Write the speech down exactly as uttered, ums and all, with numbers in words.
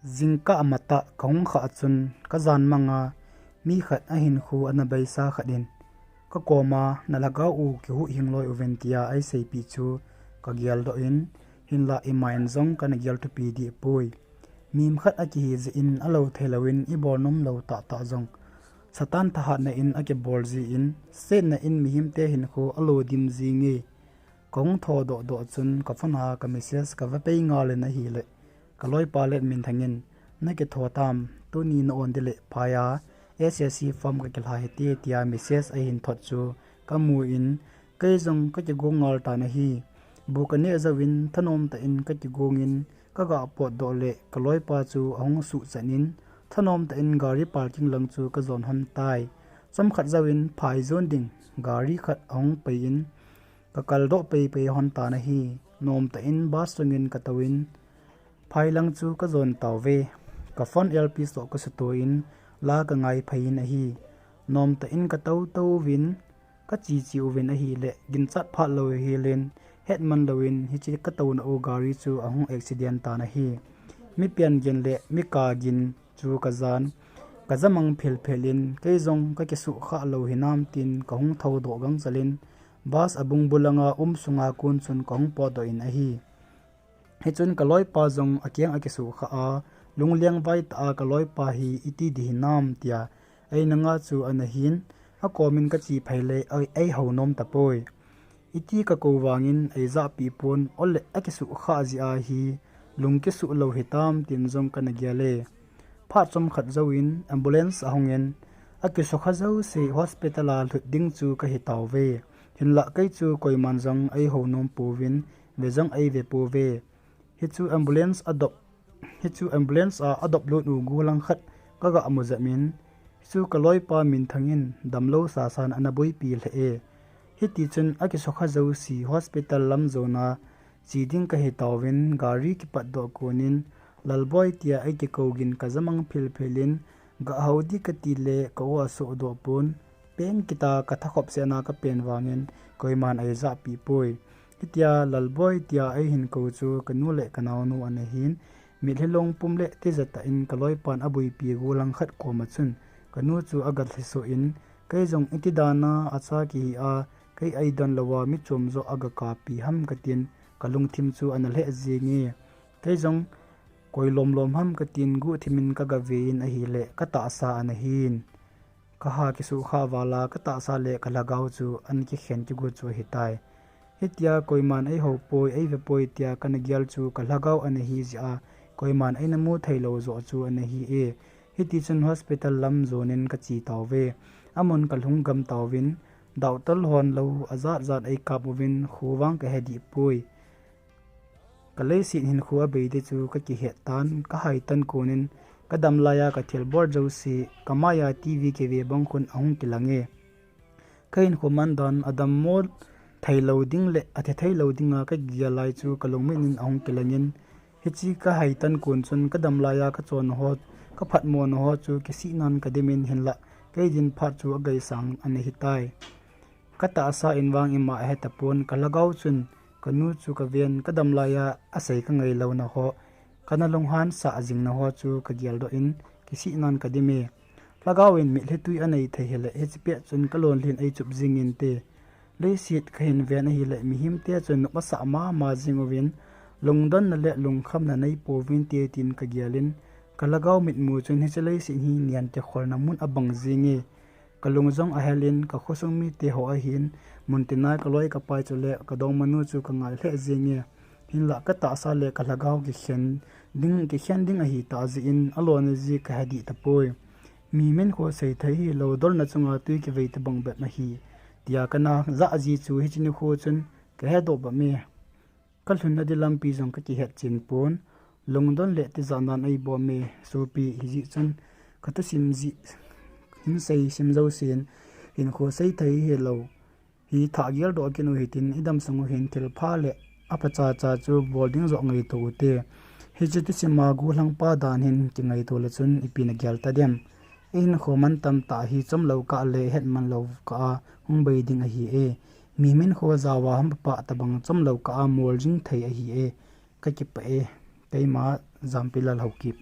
Jingkah matah kahung khah chun kajan manga mi khat ahinkho ana beisa khat in kakoma, "Nalhagao u kihuhhing loi uvin," tia eiseipeh chu kageldoh in, hinlah ima in jong kana gel thupi deh poi. Mim khat akihi jeh in alou thei louvin ibol nom lou tahtah jong Satan thahatna in akibol jeh in, setna in mihemte hinkho alo dim jinge. Kahung thodoh doh chun kaphone a ka message kava pei ngal in ahileh, kaloipa Letminthang in, "Nakitho tam, tuni na-on ding leh phai a, S S C form kakilha hite," tia message ahin thot chu kamu in, kei jong kakigong ngal tan ahi. Bu kaneh jouvin thanom tah in kakigong in, kagah potdoh leh kaloipa chu ahung suhchan in, thanom tah in gari parking lang chu kajon lhon tai. Chomkhat jouvin phai jon ding gari khat ahung pei in, kakaldoh peipei lhon tan ahi. Nomtah in bus sungin katou in, phai lang chu kajon tauve. Kaphone earpiece toh kasuto in la kangai phei in ahi. Nomtah in katou tou uvin, kache che uvin ahileh, ginchat phat lou helin, hetman louvin hiche katouna u gari chu ahung accident tan ahi. Mi pian gin leh mi kap gin chu kajan, kajamang philphil in, kei jong kakisuhkhah lou hinam tin kahung thodoh gangchel in, bus abungbu langa um sunga kon chun kahung potdoh in ahi. Hichun kaloipa jong akeng akisuhkhah a, lunglengvai tah a, "Kaloipa hi iti ding hinam?" tia eina ngah chu ana hin, akomin kache phei leh ei, eihou nom tapoi. Iti kakou vangin eijahpeh pon, ole akisuhkhah jeh a hi lung kisuh lou hitam tin jong kana gel e. Phat chomkhat jouvin ambulance ahung in, akisukha jouse hospital a lhut ding chu kahi tauve. Hinlah kei chu koiman jong eihou nom pouvin, ve jong eive pouve. Hichu ambulance adop, hichu ambulance a adop lut u gollhang khat kagah mu jep in, hichu kaloipa Minthang in damlou sasan ana boipi lheh e. Hitichun akisukha jouse hospital lam jona che ding kahi tauvin, gari kipatdoh konin, "Lalboi," tia eikikou gin kajamang philphil in, gah hou ding kati leh ka-o asohdoh pon, peng kita kathakhop sehna kapen vangin koiman eijahpeh poi. Hitia Lalboi tia eihin kou chu kanu leh kanaonu ana hin, mitlhi long pum leh tijat tah in kaloipan aboipi gollhang khat koma chun kanu chu aga lhisoh in, kei jong iti dan a acha kihi a, kei eidon louva mi chom joh aga kappi ham katin, kalungthim chu ana lheh jenge. Kei jong koi lomlom ham katin guhthim in kaga ve in ahileh, katahsa ana hin, kaha kisuhkhah val a katahsa leh kalhagao chu ana kikhen kigot chu ahitai. Hitia koiman eihou poi, eive poi tia kana gel chu kalhagao ana hi jeh a, koiman eina mu theilou joh chu ana hi e. Hitichun hospital lam jonin kache tauve. Amun kalhung gam tauvin, doctor hon lou ajat jat eikap uvin, kho vang kahe dih poi. Kaleiset hinkho abei ding chu kakihet tan, kahaitan konin, kadam laiya kathilbol jouse kamaiya TV kive bang khun ahung kilang e. Kahinkho mandan adammo theilou ding leh athi theilou dinga kagel lai chu kalungmit in ahung kilangin, hiche kahaitan kon chun kadam laiya kachonna ho, kaphatmona ho chu kisihnan kadimin, hinlah kei din phat chu ageisang ana hitai. Katahsa in vang ima ahetapon, kalhagao chun kanu chu kaven, kadam laiya asei kangailouna ho, kana lunghan sah jingna ho chu kageldoh in, kisihnan kadime. Lhagao in mitlhi tui anei thei hileh hiche pet chun kalonlhin eichup jing inte. Leiset kahin ven ahileh mihemte chun nop asah mama jing uvin, lungdonna leh lungkhamna neipouvinte tin kagelin, kalhagao mitmu chun hiche leiset hi nian kikholna mun abang jinge. Kalung jong ahelin, kakhosung mite ho ahin, muntina kaloi kapai chuleh kadongmanu chu kangai lheh jinge. Hinlah katahsa leh kalhagao kikhen ding, kikhen ding ahitah jeh in alona ji kahe dih tapoi. Mi minkho seithei hilou, dolna chunga tui kivei tobang bep ahi, tia kana jah ji chu hiche nikho chun kahedoh bep e. Kalhunna ding lampi jong kakihet chen pon, lungdon leh tijatnan eibome. Sopi hijeh chun kathusim jeh hin seisim jousen, hinkho seithei hilou hi thah geldoh kit u hitin, idam sung u hin thilpha leh aphachacha chu bol ding joh ngaito ute. Hiche thusima gollhangpa dan hin kingaito lechun ipi nagel tadem? Ihinkho mantam tah hi chomlou kah leh hetman lou kah a hung bei ding ahi e. Mi minkho jaova hampapah tobang chomlou kah a mol jing thei ahi e. Kakipah e. Keima Jampilal Haokip.